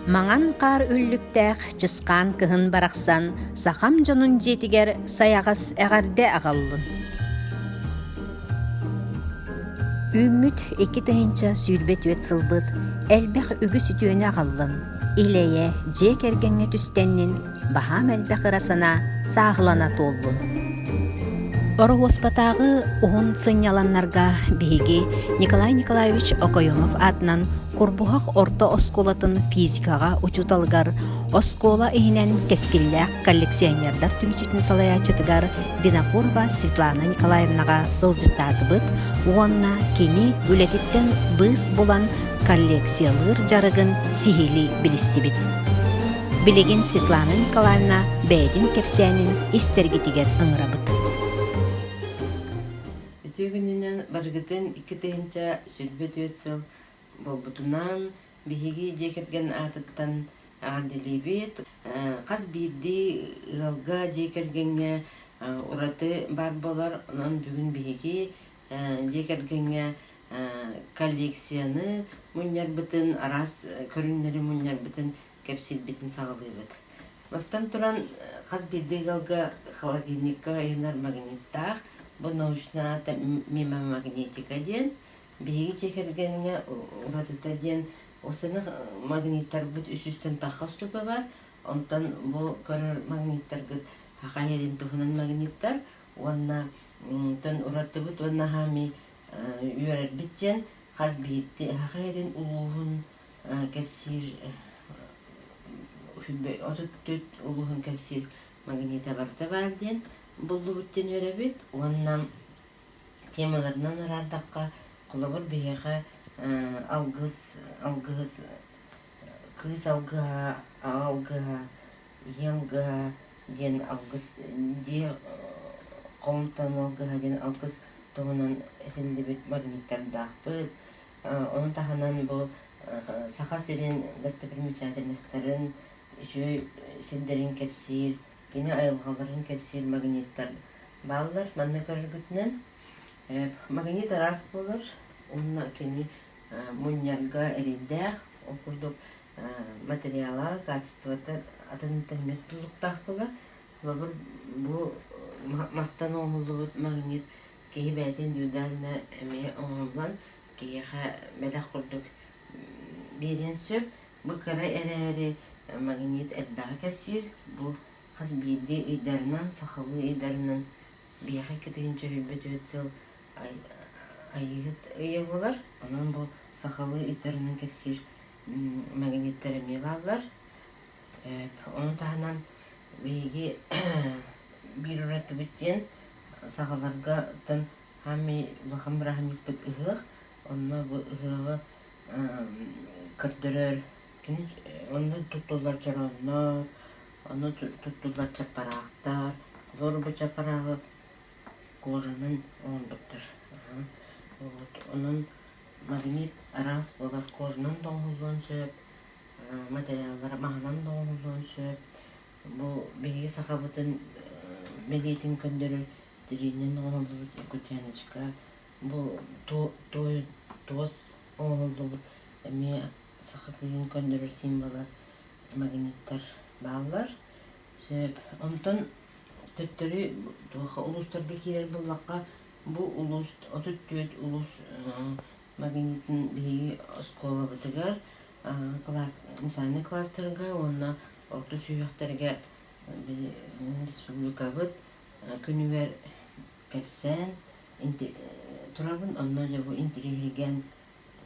Маҥан хаар үллүктээх чысхаан кыһын барахсан сахам дьонун дьиэтигэр сайаҕас эҕэрдэ аҕаллын. Үүммүт 2024 сылбыт элбэх үгүс үтүөнү аҕаллын, ил-эйэ дьиэ кэргэҥҥэ түстэннин, баһаам элбэх ыра санаа сааһылана туоллун. Ороһуоспатааҕы уһун сынньаланнарга биһиги Николай Николаевич Окоемов аатынан Курбуһах орто оскуолатын физикаҕа учууталыгар, оскуола иһинэн кэскиллээх коллекционердар түмсүүтүн салайааччытыгар Винокурова Светлана Николаевнаҕа ыалдьыттаатыбыт уонна кини үлэтиттэн быыс булан коллекциялыыр дьарыгын сиһилии билистибит. Билигин Светлана Николаевна бэйэтин кэпсээнин истэргитигэр ыҥырабыт. Үтүө күнүнэн барыгытын 2024 сыл буолбутунан биһиги дьиэ кэргэн аатыттан эҕэрдэлиибит. Хас биирдии ыалга, дьиэ кэргэҥҥэ ураты баар буолар. Онон бүгүн биһиги дьиэ кэргэҥҥэ коллекцияны мунньарбытын, араас көрүҥнэри мунньарбытын кэпсиирбитин саҕалыыбыт. Бастатан туран, хас биирдии ыалга холодильникка ыйанар магниттаах, бу научнай аата мемомагнетика диэн. Биһиги дьиэ кэргэҥҥэ уратыта диэн осыны магниттарбыт үс үстэн тахха уступа бар. Онтон бу көрөр магниттаргыт Саха сирин туһунан магниттар уонна онтон уратыбыт уонна хаами үөрэрбит диэн хас биирдии Саха сирин улууһун кэпсиир 34 улууһун кэпсиир магнита барыта баар диэн буллубут диэн үөрэбит уонна темаларынан араардахха холобур биһиэхэ алгыс алгыһыс кыыс алгыһа аҕа алгыһа ийэ алгыһа диэн алгыс дьиэ холумтан алгыһа диэн алгыс туһунан этиллибит магниттардаахпыт. Ону таһынан бу Саха сирин достопримечательностарын үчүгэй сирдэрин кэпсиир, кини айылҕаларын кэпсиир магниттар бааллар. Манна көрөргүтүнэн магнит араас буолар уонна кини мунньарга эрэйдээх, ол курдук материала, качествота атын эмиэ тутулуктаах буолар. Холобур, бу мастан оҥоһуллубут магнит киһи бэйэтин индивидуально эмиэ оҥоһуллан киһиэхэ бэлэх курдук биэриэн сөп. Бу кыра эрээри магнит элбэҕи кэпсиир. Бу хас биирдии ыйдарынан, сахалыы ыйдарынан биһиэхэ 2024 сыл Айыыһыт ыйа буолар. Онон бу сахалыы ыйдарынан кэпсиир магниттар эмиэ бааллар. Ону таһынан биһиги биир уратыбыт диэн сахаларга оттон хаамый улахан бырааһынньыкпыт ыһыах. Онно бу ыһыаҕы көрдөрөр кини онно туттуллар чорооннор, онно туттуллар чаппараахтар. Олор бу чаппарааҕы кожанан оҥорбуттар. Вот онон магнит араас буолар кожанан да оҥоһуллуон сөп, материаллара маһынан да оҥоһуллуон сөп. Бу биһиги сахабытын бэлиэтин көрдөрөр тириинэн оҥоһуллубут якутяночка, бу туос оҥоһуллубут эмиэ саха кыыһын көрдөрөр символа магниттар бааллар. Сөп. Онтон төттөрү туохха улуустарга киирэр буоллахха, бу улуус 34 улуус магнитын биһиги оскуолабытыгар класс начальнай класстарга уонна орто сүһүөхтэргэ республикабыт күнүгэр кэпсээн турабын. Онно дьэ бу интириэһиргээн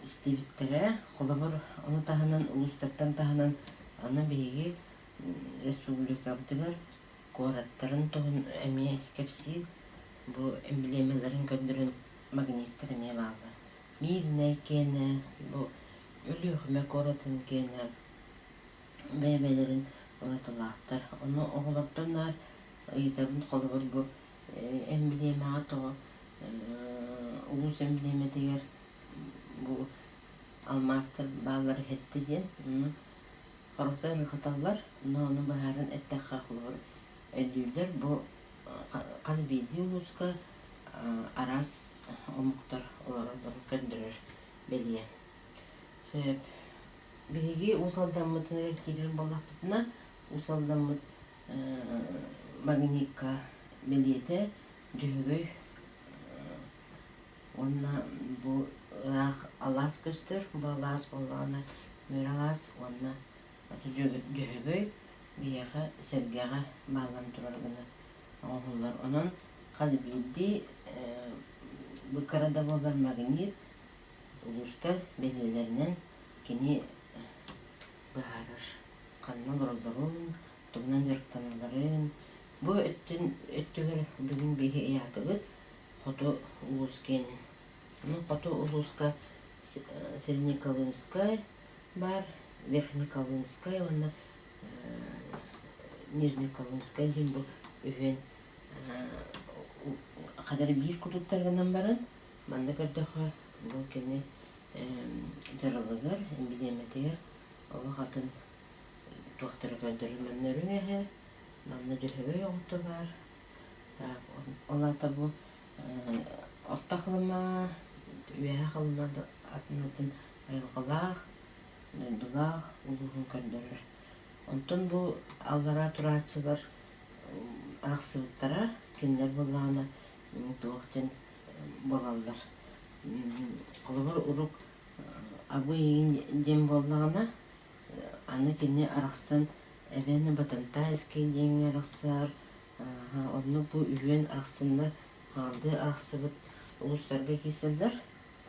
истибиттэрэ. Холобур, ону таһынан улуустартан таһынан аны биһиги республикабытыгар куораттарын туһун эмиэ кэпсиир. Бу эмблемэлэрин көрдөрөн магниттар эмиэ бааллар. Миирнэй киэнэ, бу Өлүөхүмэ куоратын киэнэ бэйэ-бэйэлэрин уратылаахтар. Ону оҕолортон наар ыйытабын, холобур, бу эмблемэҕэ тоҕо улуус эмблемэтигэр бу алмаастар бааллар иһиттэ диэн. Сорохтор ыарырҕаталлар, но ону быһааран эттэххэ, холобур, өйдүүллэр бу хас биирдии улууска араас омуктар олороллорун көрдөрөр бэлиэ. Сөп. Биһиги Уус Алдаммытыгар киирэр буоллахпытына, Уус Алдаммыт магнитка бэлиэтэ Дьөһөгөй уонна бу ыраах алаас көстөр. Бу алаас буоллаҕына Мүрү алаас уонна Дьөһөгөй биһиэхэ сэргэҕэ бааллан турар гына оҥоһуллар. Онон хас биирдии бу кыра да буоллар магнит улуустар бэлиэлэринэн кини быһаарар ханна олороллорун, тугунан дьарыктаналларын. Бу өттүн өттүгэр бүгүн биһи ыйаатыбыт хоту улуус киэнин. Онон хоту улууска Среднеколымскай баар, Верхнеколымскай уонна Нижнеколымскай диэн бу үһүөн хадары биир кутуттар гынан баран, манна көрдөххө бу кини дьаралыгар, эмбилиэмэтигэр олох атын туохтары көрдөрөр. Манна үрүҥ эһэ, манна дьөһөгөй оҕото баар. Так, ол аата бу Орто Халыма, Үөһээ Халыма атын-атын айылҕалаах, дойдулаах улууһун көрдөрөр. Онтон бу аллараа турааччылар арахсыбыттара, кинилэр буоллаҕына туох диэн буолаллар. Холобур, урук Абый диэн буоллаҕына, аны кини арахсан Эбээн Батантаевский диэҥҥэ арахсар, онно бу үһүөн арахсаннар хаҥардыы арахсыбыт улуустарга киирсэллэр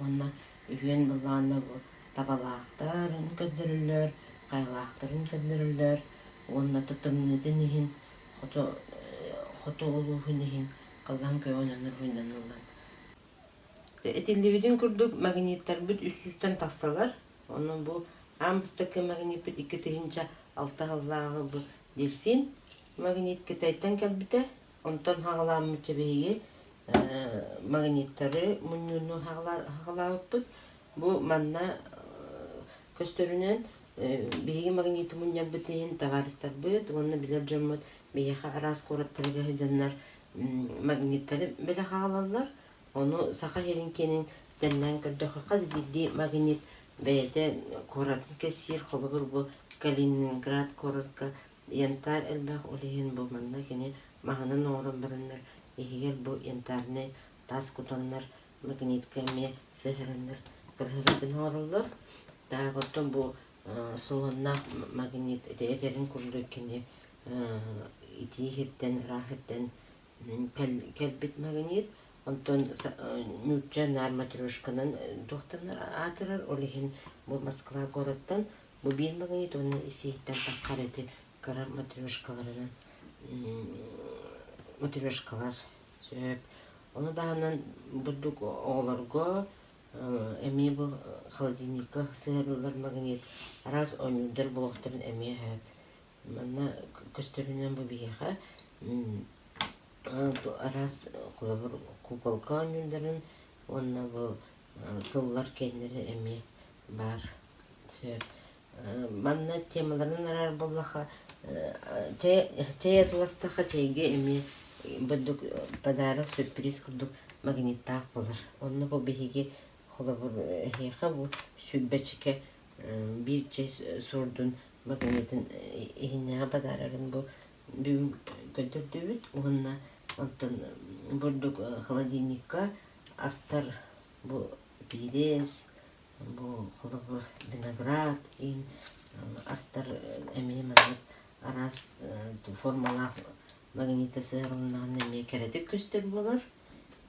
уонна үһүөн былаана бу табалаахтарын көрдөрөллөр, хайалаахтарын көрдөрөллөр уонна тымныытын иһин хоту хоту улууһун иһин халлаан көҕүнэн уруһуйданаллар. Этиллибитин курдук магниттарбыт үс сүүстэн тахсалар. Онон бу аан бастакы магниппыт 2006 сыллааҕы бу дельфин магнит Кытайтан кэлбитэ. Онтон хаҕалааммычча биһиги магниттары мунньууну хаҕалаабыппыт. Бу манна көстөрүнэн биһиги магниты мунньарбыт иһин табаарыстарбыт уонна билэр дьоммут биһиэхэ араас куораттарга сылдьаннар магниттары бэлэх аҕалаллар. Ону Саха сирин киэнин тэҥнээн көрдөххө, хас биирдии магнит бэйэтэ куоратын кэпсиир. Холобур, бу Калининград куоракка янтарь элбэх, ол иһин бу манна кини маһынан оҥорон бараннар, иһигэр бу янтарнай таас кутаннар, магнитка эмиэ сыһыараннар кыраһыабайдын оҥороллор. Так, оттон бу солоннаах магнит ити этэрин курдук кини итии иһиттэн, ыраах иһиттэн кэлбит магнит, онтон нуучча наар матрешканан туохтанар аатырар, ол иһин бу Москва куораттан бу биир магнит уонна ис-иһиттэн таххар эти кыра матрешкаларынан матрешкалар сөп. Ону таһынан бурдук оҕолорго эмиэ бу холодильникка сыһыарыллар магнит араас оонньуурдар буолуохтарын эмиэ сөп. Манна көстөрүнэн бу биһиэхэ араас холобур куколка оонньуулларын уонна бу сыллар кэннилэрэ эмиэ баар. Манна темаларын араар буоллаха чэй чэй атыластахха чэйгэ эмиэ бурдук подарок сюрприз курдук магниттаах буолар. Онно бу биһиги холобур эһиэхэ бу сүүрбэччикэ биир чэй суордун магнитын иһиннэҕи подарогын бу бүгүн көрдөрдүбүт уонна оттон бурдук холодильникка астар бу пирес бу холобур виноград иин астар эмиэ маннык араас формалаах магнита сыһыарылыннаҕына эмиэ кэрэтик көстөр буолар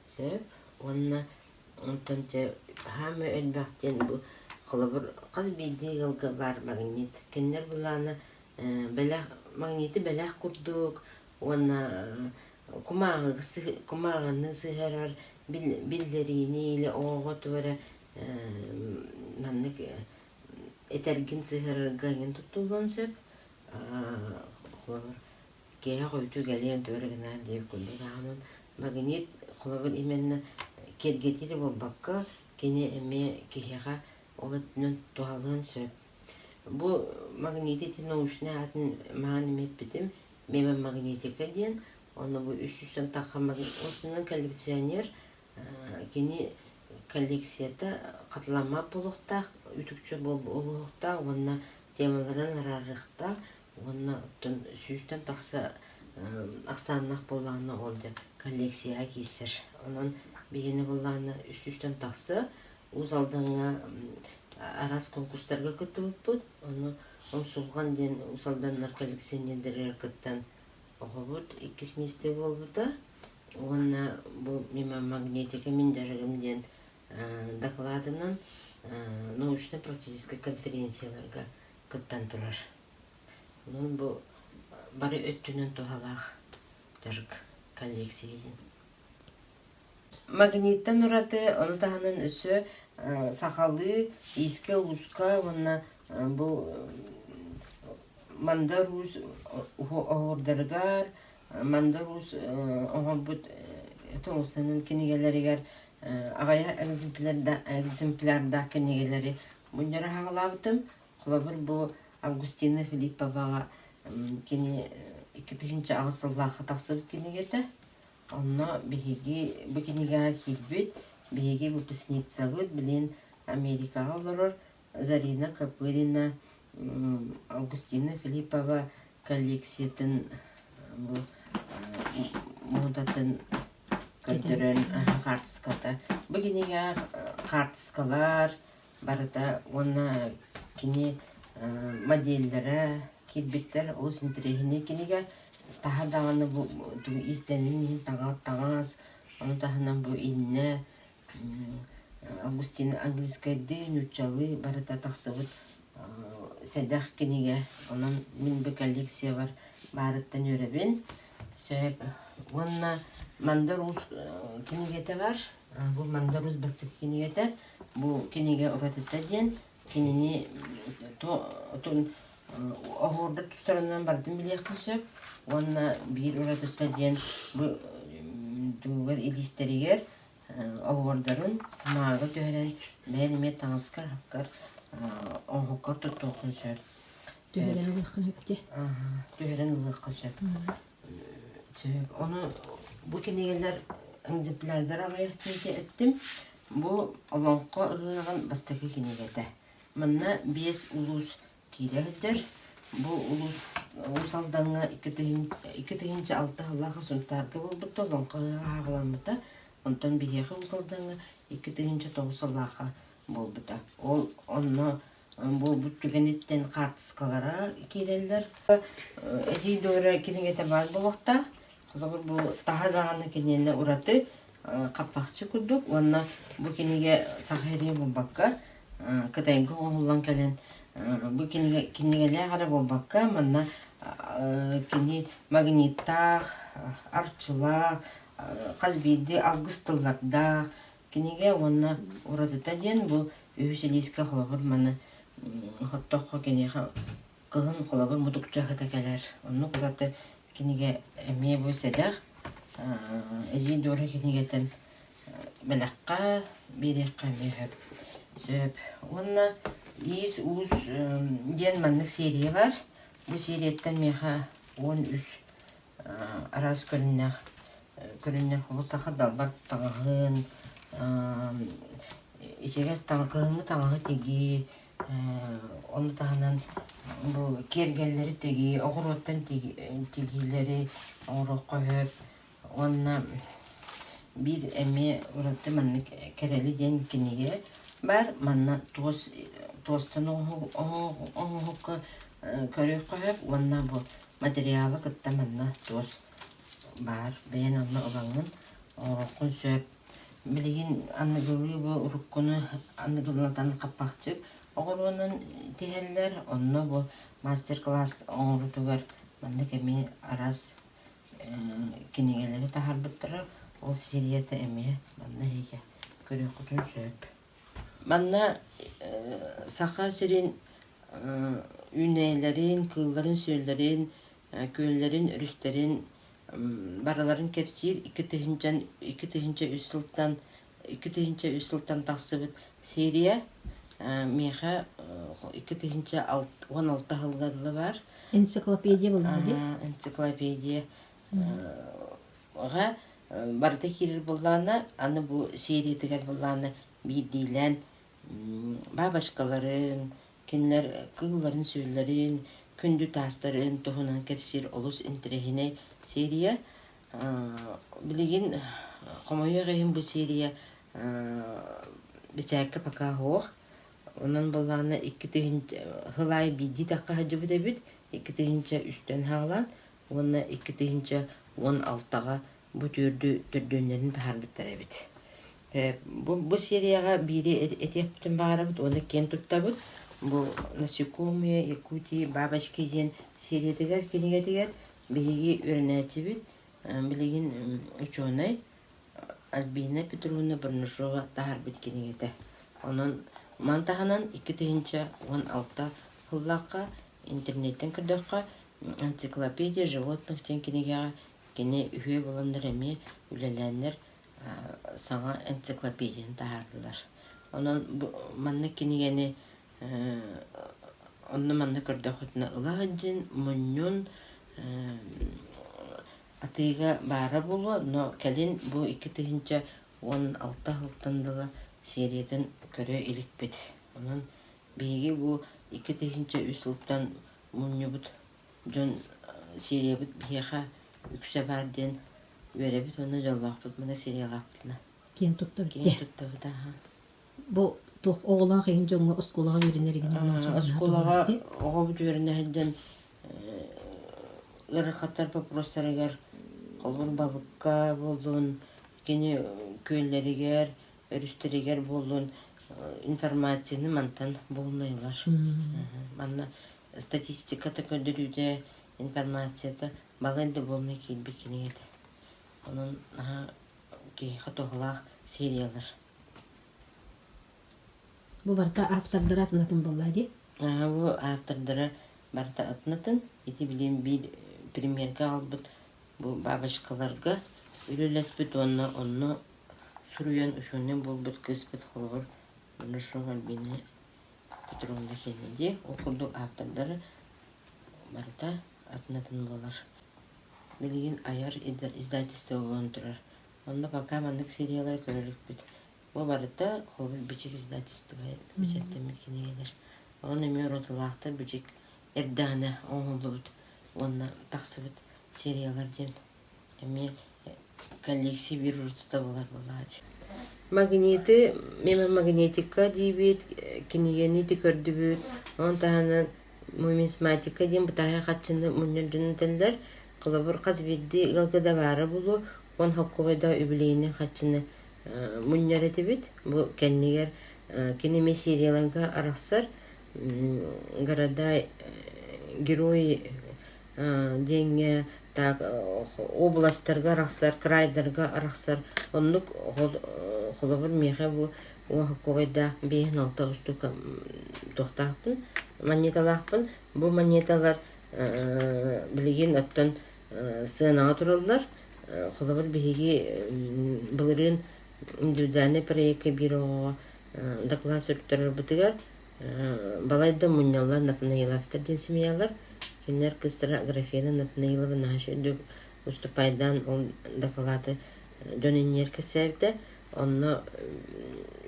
сөп уонна Онтон дьэ хаама элбэх диэн бу холобур хас биирдии ыалга баар магнит. Кинилэр былаана бэлэх магниты бэлэх курдук уонна кумааҕыга кумааҕыны сыһыарар биллэриини или оҕоҕо тугу эрэ маннык этэргин сыһыарарга эҥин туттуллуон сөп. Холобур Киэһэ хойутуу кэлиэм төбөрө гынаан диэбит курдук ааҕаммын магнит холобур именно киэргэтиитэ буолбакка кини эмиэ киһиэхэ ол өттүнэн туһалыан сөп. Бу магниты ити научнай аатын маҕан эмиэ эппитим мемомагнетика диэн онно бу үс сүүстэн тахха основной коллекционер кини коллекцията хатыламмат буолуохтаах. үтүкчү буолуохтаах уонна темаларын араарыахтаах уонна оттон сүүстэн тахса ахсааннаах буоллаҕына ол дьэ коллекцияҕа киирсэр. Онон биһиэнэ буоллаҕына үс сүүстэн тахса Уус Алдаҥҥа араас конкурстарга кыттыбыппыт. Ону Умсулҕан диэн Уус Алданнар коллекционердарыгар кыттан оҕобут иккис миэстэ буолбута. Уонна бу мимо магнетика мин дьарыгым диэн дакылаатынан научно-практическай конференцияларга кыттан турар. Онон бу бары өттүнэн туһалаах дьарык коллекция диэн. Магниттан ураты ону таһынан өссө сахалыы иискэ-ууска уонна бу Мандар Уус оһуордарыгар, Мандар Уус оҥорбут тоҥустанан кинигэлэригэр аҕыйах экземплярдаах кинигэлэри мунньара хаҕалаабытым. Холобур, бу Августина Филипповаҕа кини 2008 сыллаахха тахсыбыт кинигэтэ. Онно биһиги бу кинигэҕэ киирбит, биһиги выпускницабыт, билигин Америкаҕа олорор Зарина Копырина, Августина Филиппова коллекциятын бу муодатын көрдөрөн хаартыската. Бу кинигэҕэ хаартыскалар барыта уонна кини моделлэрэ киирбиттэр. Олус интэриэһинэй кинигэ. Таһа даҕаны бу иистэнин иһин таҥас, ону таһынан бу иннэ Августина английскайдыы, нууччалыы барыта тахсыбыт сэдэх кинигэ. Онон мин бу коллекциябар баарыттан үөрэбин. Сөп. Уонна Мандар Уус кинигэтэ бар. Бу Мандар Уус бастакы кинигэтэ. Бу кинигэ уратыта диэн кинини оһуордар тустарынан барытын билиэххэ сөп. Уонна биир уратыта диэн бу тугугар илиистэригэр оһуордарын кумааҕыга түһэрэн бэйэн эмиэ таҥаскар хапкар оҥоһуккар туттуоххун сөп. Түһэрэн ылыаххын сөп дии. Түһэрэн ылыахха сөп. Сөп. Ону бу кинигэлэр экземплярдар аҕыйах диэн эттим. Бу Олоҥхо ыһыаҕын бастакы кинигэтэ. Манна биэс улуус киирэ сылдьар. Бу улуус Уус Алдаҥҥа 2006 сыллаах Сунтаарга буолбута, Олоҥхо ыһыаҕа аҕаламмыта. Онтон биһиэхэ Уус Алдаҥҥа 2009 сыллаахха буолбута. Ол онно буолбут түгэниттэн хаартыскалара киирэллэр. Эдьиий Дора кинигэтэ баар буолуохтаах. Холобур, бу таһа даҕаны киниэнэ ураты хаппахчы курдук уонна бу кинигэ саха сиригэр буолбакка, Кытайга оҥоһуллан кэлэн бу кинигэ кинигэлээх эрэ буолбакка, манна кини магниттаах, арчылаах, хас биирдии алгыс тыллардаах кинигэ уонна уратыта диэн бу үһүс илиискэ холобур маны хоттоххо киниэхэ Кыһын холобур мутукча ыһыта кэлэр. Оннук ураты кинигэ эмиэ бу сэдэх. Эдьиий Дора кинигэтин бэлэххэ биэриэххэ эмиэ сөп. Сөп. Уонна Иис-уус диэн маннык серия бар. Бу серияттан миэхэ 13 араас көрүннээх көрүннээх холобур саха далбар таҥаһын, ичигэс таҥа кыһыҥҥы таҥаһы тигии, ону таһынан бу киэргэллэри тигии, оҕуруоттан тигиилэри оҥоруохха сөп уонна биир эмиэ ураты маннык Кэрэли диэн кинигэ баар. Манна туос туостан оҥоһукка көрүөххэ сөп уонна бу материалы кытта манна туос баар. Бэйэн онно ылаҥҥын оҥоруоххун сөп. Билигин аныгылыы бу уруккуну аныгылатан хаппахчы оҕуруонан тиһэллэр. Онно бу мастер-класс оҥоруутугар маннык эмиэ араас кинигэлэри таһаарбыттара. Ол серията эмиэ манна эһиги көрүөххүтүн сөп. Манна Саха сирин үүнээйилэрин, кыылларын-сүөллэрин, күөллэрин, өрүстэрин барыларын кэпсиир 2003 сылтан 2003 сылтан тахсыбыт серия миэхэ 2016 сылга дылы баар. Энциклопедия буолла дии? Энциклопедия барыта киирэр буоллаҕына, аны бу сериятыгар буоллаҕына биирдиилээн. бабочкаларын, кинилэр кыылларын-сүөллэрин, күндү таастарын туһунан кэпсиир олус интэриэһинэй серия. Билигин хомойуох иһин бу серия бэчээккэ пока суох. Онон былаана 2000 сыл аайы биирдии тахха сылдьыбыт эбит, 2003-тэн саҕалаан уонна 2016-ҕа бу түөрдү төрдүөннэрин таһаарбыттар эбит. Бу, бу серияҕа биири этиэхпитин баҕарабыт уонна киэн туттабыт. Бу «Насекомые Якутии бабочки» диэн сериятыгар, кинигэтигэр биһиги үөрэнээччибит, билигин учуонай Альбина Петровна Барнашова таһаарбыт кинигэтэ. Онон маны таһынан 2016 сыллаахха интернеттэн көрдөххө «Энциклопедия животных» диэн кинигэҕэ кини үһүө буоланнар эмиэ үлэлээннэр саҥа энциклопедияны таһаардылар. Онон бу маннык кинигэни онно-манна көрдөххүтүнэ ыла сылдьын, мунньун, атыыга баара буолуо, но кэлин бу 2016 сылтан дылы сериятын көрө иликпит. Онон биһиги бу 2003 сылтан мунньубут дьон сериябыт биһиэхэ үксэ баар диэн үөрэбит уонна дьоллоохпут мына сериялаахпытына. Киэн туттабыт. Киэн туттабыт аха. Бу туох оҕолоох иһин дьоҥҥо оскуолаҕа үөрэнэригин Оскуолаҕа оҕобут үөрэнэ сылдьан ыарахаттар боппуруостарыгар холобур балыкка буоллун, кини күөллэригэр, өрүстэригэр буоллун информацияны мантан булунайлар. Манна статистиката көрдөрүүтэ, информацията балай да буолна киирбит кинигэтэ. Онон наһаа киһиэхэ туһалаах сериялар. Бу барыта автордара атын-атын буолла дии? Бу автордара барыта атын-атын. Ити билим биир премьерга аҕалбыт бу бабочкаларга үлэлэспит уонна онно суруйан учуонай буолбут кыыспыт холобур Нашов Альбина Петровна Кеннеди. Ол курдук автордары барыта атын-атын буолар. Билигин айар издательство буолан турар. Онно пока маннык сериялары көрө иликпит. Бу барыта холобур Бичик издательство бэчээттэммит кинигэлэр. Онон эмиэ уратылаахтар Бичик эрдэҕинэ оҥоһуллубут уонна тахсыбыт сериялар диэн эмиэ коллекция биир уратыта буолар буоллаҕа дии. Магниты, мемомагнетика диибит, кинигэни ити көрдүбүт, ону таһынан нумизматика диэн бытаайа хаччыны мунньар дьон этэллэр. Холобур, хас биирдии ыалга да баара буолуо, уон холкуобайдаах үбүлүөйүнэй хаччыны мунньар этибит. Бу кэннигэр кини эмиэ серияларга арахсар. Города герои диэҥҥэ так областарга арахсар, крайдарга арахсар. Оннук холобур миэхэ бу уоһуккубайдаах биэһин алта устука туохтаахпын, монеталаахпын. Бу монеталар билигин оттон сыанаҕа тураллар. Холобур, биһиги былырыын индивидуальнай проекка биир оҕоҕо доклад суруттарарбытыгар балайда мунньаллар Нафанаиловтар диэн семьялар. Кинилэр кыыстара Аграфена Нафанаилова наһаа үчүгэйдик уступайдаан ол дакылааты дьон иннигэр кэпсээбитэ. Онно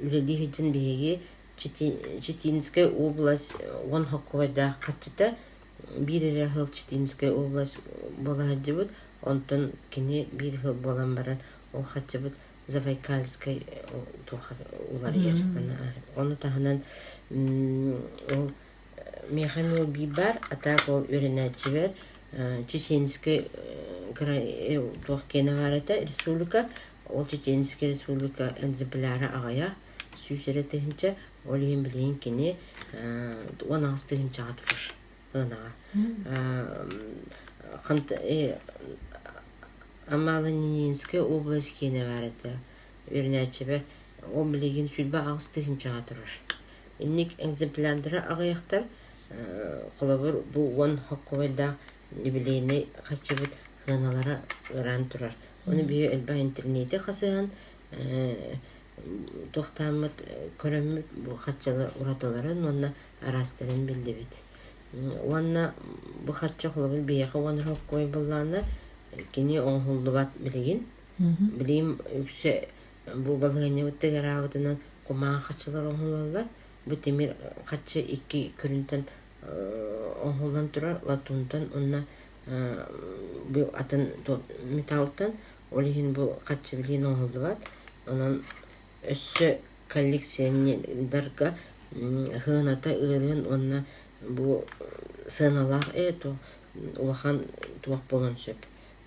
үлэлии сылдьан биһиги Читинскэй область уон хоккуойдаах хаччыта биир эрэ сыл Читинскэй область буола сылдьыбыт, онтон кини биир сыл буолан баран ол хаччыбыт Забайкальскай туохха уларыйар. Ону таһынан ол миэхэ эмиэ биир баар, а так ол үөрэнээччибэр Чеченскэй туох киэнэ баар этэ республика, ол Чеченскэй республика экземпляра аҕыйах, 100 эрэ тыһыынча, ол иһин билигин кини 18 тыһыынчаҕа турар ыанаҕа. Амало-Ненецкэй область киэнэ баар этэ, үөрэнээччибэр ол билигин 28 тыһыынчаҕа турар. Инник экземплярдара аҕыйахтар, холобур, бу уон хоккуойдаах юбилейнай хаччыбыт сыаналара ыараан турар. Ону биһи элбэх интернети хасыһан туохтааммыт көрөммүт бу хаччылар уратыларын уонна араастарын биллибит. Уонна бу харчы холобур биһиэхэ уон хоккуой буоллаҕына кини оҥоһуллубат билигин. Билигин үксэ бу балаһыанньабыт тыгараабытынан кумаах хаччылар оҥоһуллаллар. Бу тимир хаччы икки көрүнтэн оҥоһуллан турар латунтан уонна бу атын металлтан. Ол иһин бу хаччы билигин оҥоһуллубат. Онон өссө коллекционердарга сыаната ыарыан уонна бу сыаналаах ээ улахан туох буолуон сөп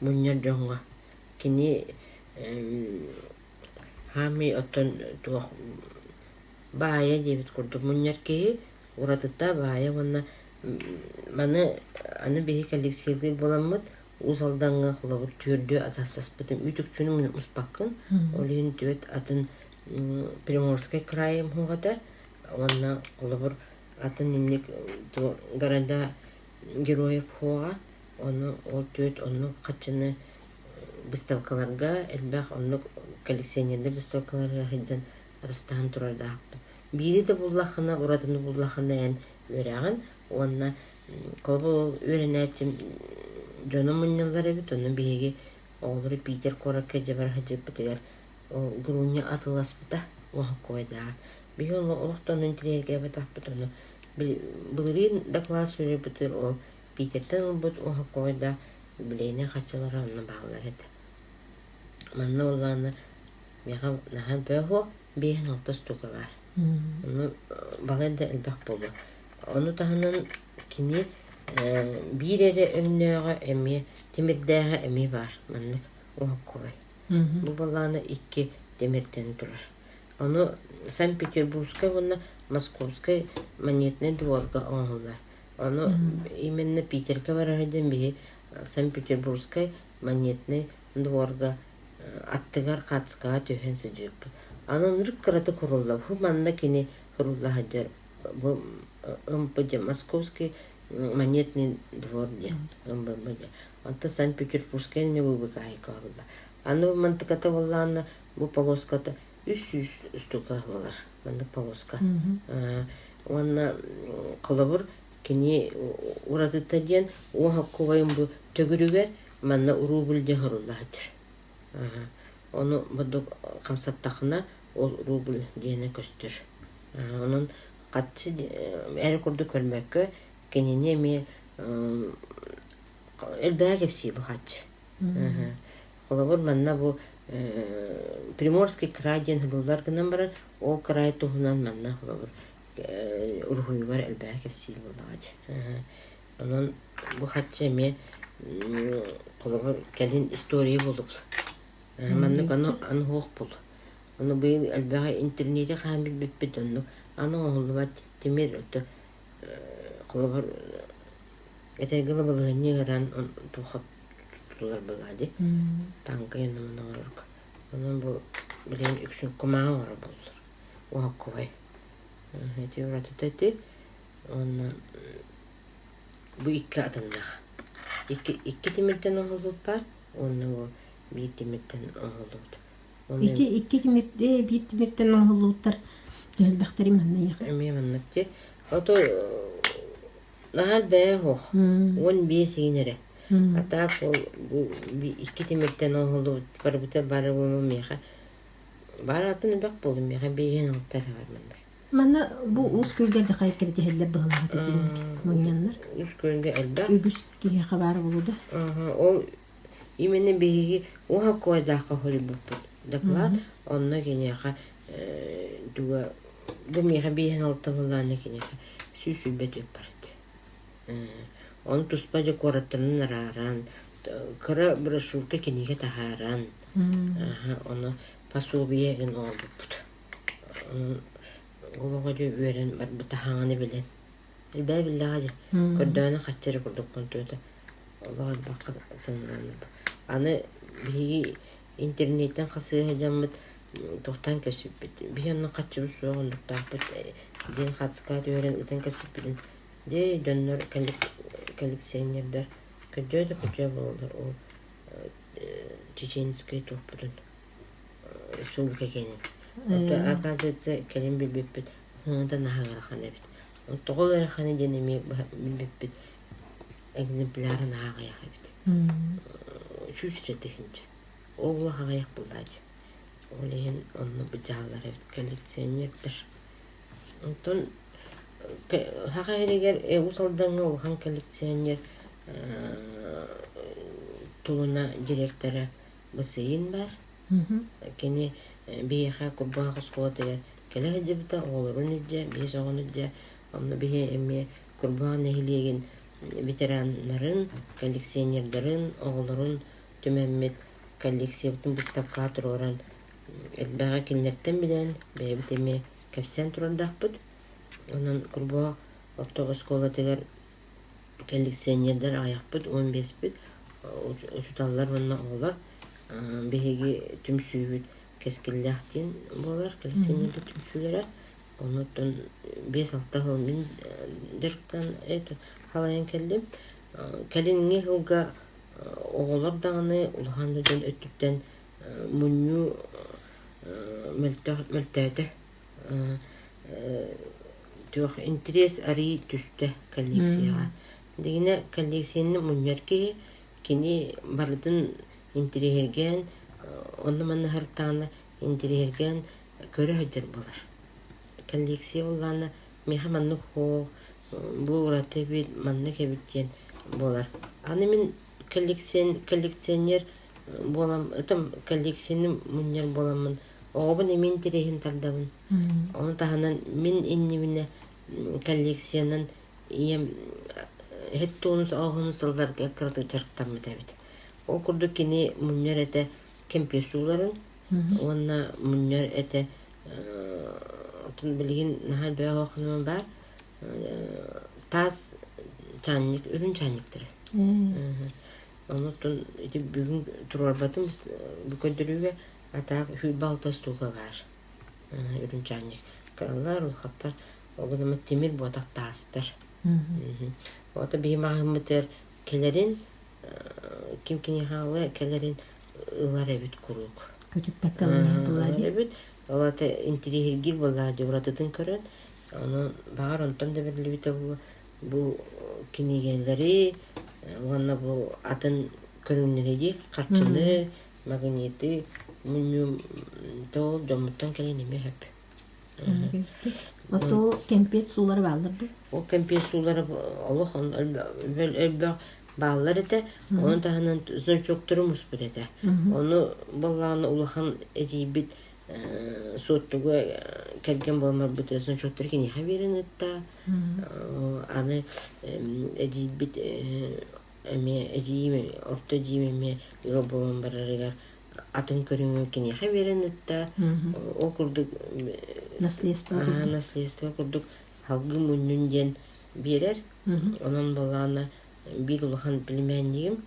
мунньар дьоҥҥо. Кини хаамый оттон туох баайа диэбит курдук мунньар киһи уратыта баайа уонна маны аны биһи коллекциялыыр буоламмыт Уус Алдаҥҥа холобур түөрдүү атастаспытым үүт-үкчүнү муспаккын ол иһин түөрт атын Приморскай крайым суох этэ уонна холобур атын инник города героев суоҕа ону ол түөрт оннук хаччыны выставкаларга элбэх оннук коллекционердар выставкаларыгар сылдьан атастаһан турардаахпын. Биири да буллаххына уратыны буллаххына эн үөрэҕин уонна Холобур, ол үөрэнээччим дьоно мунньаллар эбит, онно биһиги оҕолору Питер куоракка дьэ бара сылдьыбыппытыгар ол Груня атыыласпыта уоһуккубайдааҕа. Биһи ону олох да ону интириэһиргээбэтэхпит, ону былырыын доклад суруйбутугар ол Питертэн ылбыт уоһуккубайдаах юбилейнай хаччылара онно бааллар этэ. Манна буоллаҕына миэхэ наһаа бөҕө 5-6 штука баар. Ону балай да элбэх буолуо. Ону таһынан кини биир эрэ өҥнөөҕө эмиэ тимирдээҕэ эмиэ баар маннык уһуккубай. Бу балаана икки тимиртэн турар. Ону Санкт-Петербургскай уонна Московскай монетнай дворга оҥоһуллар. Ону именно Питергэ бара сылдьан биһи Санкт-Петербургскай монетнай дворга аттыгар хаацкаҕа түһэн сыдьыыппыт. Аны ынырык кыратык куруллар. Бу манна кини курулла сылдьар бу МПД Московский монетный двор диэн МБМД. Онтон Санкт-Петербургскай эмиэ выбыкаайка оҥоруллар. Аны мантыката буоллаҕына бу полоската 300 штука буолар. Маннык полоска. Уонна холобур кини уратыта диэн уоһуккубайын бу төгүрүгэр манна рубль диэн сурулла сылдьар. Ону бурдук хамсаттахына ол рубль диэнэ көстөр. Онон хаччы эрэ курдук көрбөккө кинини эмиэ элбэҕи кэпсиир бу хаччы. Холобур, манна бу Приморский край диэн суруулар гынан баран, ол край туһунан манна холобур уруһуйугар элбэҕи кэпсиир буоллаҕа дии. Онон бу хаччы эмиэ холобур кэлин история буолуп. Маннык аны аны суох буолу. Ону быйыл элбэҕи интернети хаһан билбиппит оннук аны оҥоһуллубат тимир ото холобур этэргэ дылы балаһыанньа ыараан туохха тутулар буоллаҕа дии тааҥка онно оҥорорго. Онон бу билигин үксүн кумааҕы оҥорор буоллулар. Уһаккубай. Ити уратыта ити. Уонна бу икки атыннах. Икки, икки тимиртэн оҥоһуллубут баар уонна бу биир тимиртэн оҥоһуллубут. Ити икки тимир, биир тимиртэн оҥоһуллубуттар төһөлбөхтөрүй манна эйиэхэ? Эмиэ маннык дии. Ото наһаа элбэҕэ суох. 15 иин эрэ. А так ол бу икки тимиртэн оҥоһуллубут барыбыта бары буолуо миэхэ баар атын элбэх буолуо миэхэ биэһин алта эрэ бар маннык. Манна бу Уус Күөлгэ алдьархай киритиһэллэр быһылаах итинник мунньаннар. Уус Күөлгэ элбэх. Үгүс киһиэхэ баар буолуо да. Ол именно биһиги уһа куойдаахха хоруйбуппут доклад онно киниэхэ туга бу миэхэ биэһин алта былаана киниэхэ 124 барыт. Ону туспа дьэ куораттарын арааран, кыра брошюрка кинигэ таһааран, ону пособие гын оҥорбуппут. Ол оҕо дьэ үөрэн барбыта хаҥаны билэн. Элбээ биллэҕэ дьэ. Көрдөөнө хаччы эрэ курдукпун тута. Олох элбэххэ санаан Аны биһиги интернеттэн хасыһа дьаммыт туохтан кэспиппит. Биһи онно хаччыбыт суох оннуктаахпыт диэн хацкаат үөрэн ытан кэспиппитин дьэ дьоннор коллекционердар көрдөө да көрдөө буолаллар ол чеченскэй туохпутун республика киэнин. Оттон оказывается кэлин билбиппит һыҥата наһаа ыарахан эбит. Тоҕо ыарахана диэн эмиэ билбиппит экземплярын аҕыйах эбит. 100 тыһыынча. Ол аҕыйах буоллааччы. Ол иһин онно быдьааллар эбит коллекционердар. Онтон Саха сиригэр Уус Алдаҥҥа улахан коллекционер Тулуна директора Басыйын баар. Кини биһиэхэ Курбаах оскуолатыгар кэлэ сылдьыбыта, оҕолорун илдьэ, биэс оҕону илдьэ. Онно биһи эмиэ Курбаах нэһилиэгин ветераннарын, коллекционердарын, оҕолорун түмэммит коллекциябытын быыстапкаҕа туруоран элбэҕи кинилэртэн билэн, бэйэбит эмиэ кэпсээн турардаахпыт. Онон Курбаах орто оскуолатыгар коллекционердар аҕыйахпыт, 15-пит, учууталлар уонна оҕолор. Биһиги түмсүүбүт кэскиллээх диэн буолар, коллекционердар түмсүүлэрэ. Онуттан 5-6 сыл мин дьарыктан халайан кэллим. Кэлиҥҥи сылга оҕолор даҕаны улахан да дьон өттүттэн мунньуу мөлтөөтө. Туох интэриэс арыый түстэ коллекцияҕа. Дигинэ коллекцияны мунньар киһи кини барытын интэриэһиргээн онно-манна сырыттаҕына интэриэһиргээн көрө сылдьар буолар. Коллекция буоллаҕына миэхэ маннык суох, бу ураты эбит, маннык эбит диэн буолар. Аны мин коллекционер буолан, ытым коллекцияны мунньар буоламмын оҕобун эмиэ интэриэһин тардабын. Ону таһынан мин иннибинэ коллекциянан ийэм иһит туонус оҕоһун сылларга кыратык дьарыктаммыт эбит. Ол курдук кини мунньар этэ кэмпиэс ууларын уонна мунньар этэ оттон билигин наһаа элбэх оһоххунан баар таас чаанньык үрүҥ чаанньыктары. Онуттан ити бүгүн туруорбатым бу көрдөрүүгэ атаак 26 штука баар үрүҥ чаанньык. Кыралар, улахаттар, ол гынан тимир буотах таастар. Ото биһи маҕаһыыммытыгар кэлэрин ким киниэхэ кэлэрин ылар эбит куруук. Көтүппэккэ ылар Ылар эбит. Ол аата интириэһиргиир буоллаҕа дии уратытын көрөн. Ону баҕар онтон да бэриллибитэ буолуо бу кинигэлэри уонна бу атын көрүҥнэри дии харчыны, магниты мунньуу ол дьоммуттан кэлэн эмиэ сөп. Ото кэмпиэт суулара бааллар дуо? Ол кэмпиэт суулара олох элбэх бааллар этэ. Ону таһынан значоктору муспут этэ. Ону буоллаҕына улахан эдьиийбит Суоттуга кэргэн буолан барбыт значоктары киниэхэ биэрэн ыытта. Аны эдьиийбит эмиэ эдьиийим орто эдьиийим эмиэ ыал буолан барарыгар атын көрүҥү киниэхэ биэрэн ыытта. Ол курдук наследство курдук наследство курдук салгыы мунньун диэн биэрэр. Онон балаана биир улахан племяннигим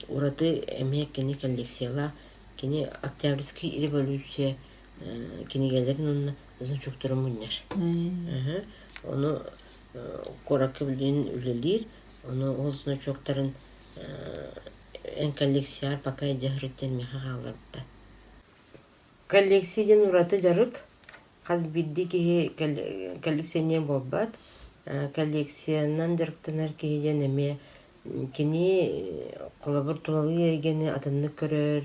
ураты эмиэ кини коллекциялаах кини Октябрьскай революция кинигэлэрин уонна значоктарын мунньар. Ону куоракка билигин үлэлиир. Ону ол значоктарын эн коллекцияҕар пока дьаһырыттан миэхэ хаалларбыта. Коллекция диэн ураты дьарык. Хас биирдии киһи коллекционер буолбат. Коллекциянан дьарыктанар киһи диэн эмиэ кини холобур тулалыыр эйгэни атыннык көрөр,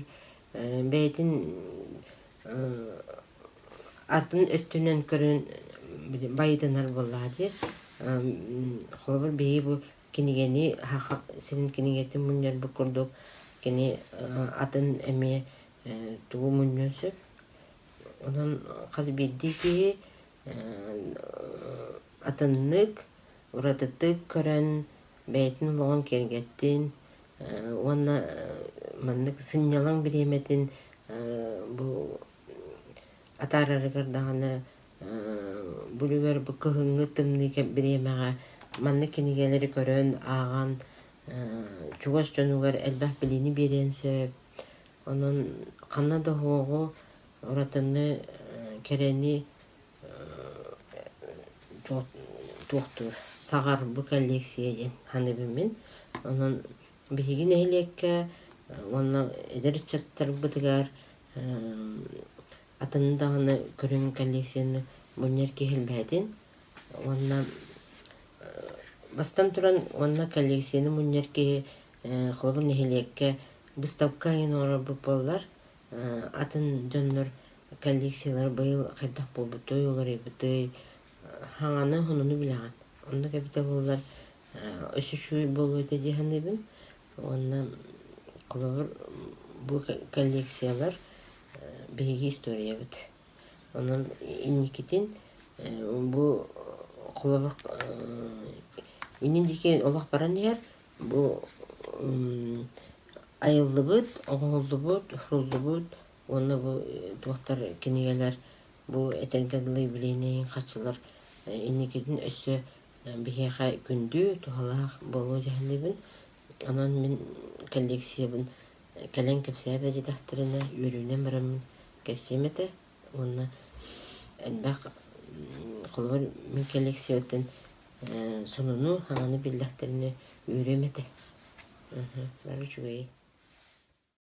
бэйэтин атын өттүнэн көрөн байытынар буоллаҕа дии. Холобур биһиги бу кинигэни саха сирин кинигэтин мунньарбыт курдук кини атын эмиэ тугу мунньуон сөп. Онон хас биирдии киһи атыннык, уратытык көрөн бэйэтин олоҕун киэргэттин уонна маннык сынньалаҥ бириэмэтин бу атаарарыгар даҕаны бу үлүгэр бу кыһыҥҥы тымныы бириэмэҕэ маннык кинигэлэри көрөн, ааҕан чугас дьонугар элбэх билиини биэриэн сөп. Онон ханна да уһуоҕу, уратыны, кэрэни туохтуур саҕар бу коллекция диэн саныыбын мин. Онон биһиги нэһилиэккэ уонна эдэр ыччаттарбытыгар атын даҕаны көрүҥ коллекцияны мунньар киһи элбээтин уонна бастан туран уонна коллекцияны мунньар киһи холобур нэһилиэккэ быыстапка иһин оҥорорбут буоллар атын дьоннор. Коллекциялар быйыл хайдах буолбутой, уларыйбытый, хаҥаны, хонуну билэҕин. Оннук эбитэ буоллар өссө үчүгэй буолуо этэ дии саныыбын. Уонна холобур бу коллекциялар биһиги историябыт. Онон инникитин бу холобур иннин диэки олох баран иһэр бу айыллыбыт, оҥоһуллубут, уһуллубут уонна бу туохтар кинигэлэр бу этэргэ дылы юбилейнай харчылар инникитин өссө биһиэхэ күндү, туһалаах буолуо дьаһанныыбын. Онон мин коллекциябын кэлэн кэпсээ да диэтэхтэринэ үөрүүнэн бараммын кэпсиэм этэ уонна элбэх холобур мин коллекциябыттан сонуну, хаҥаны биллэхтэринэ үөрүөм этэ. Бары үчүгэйи.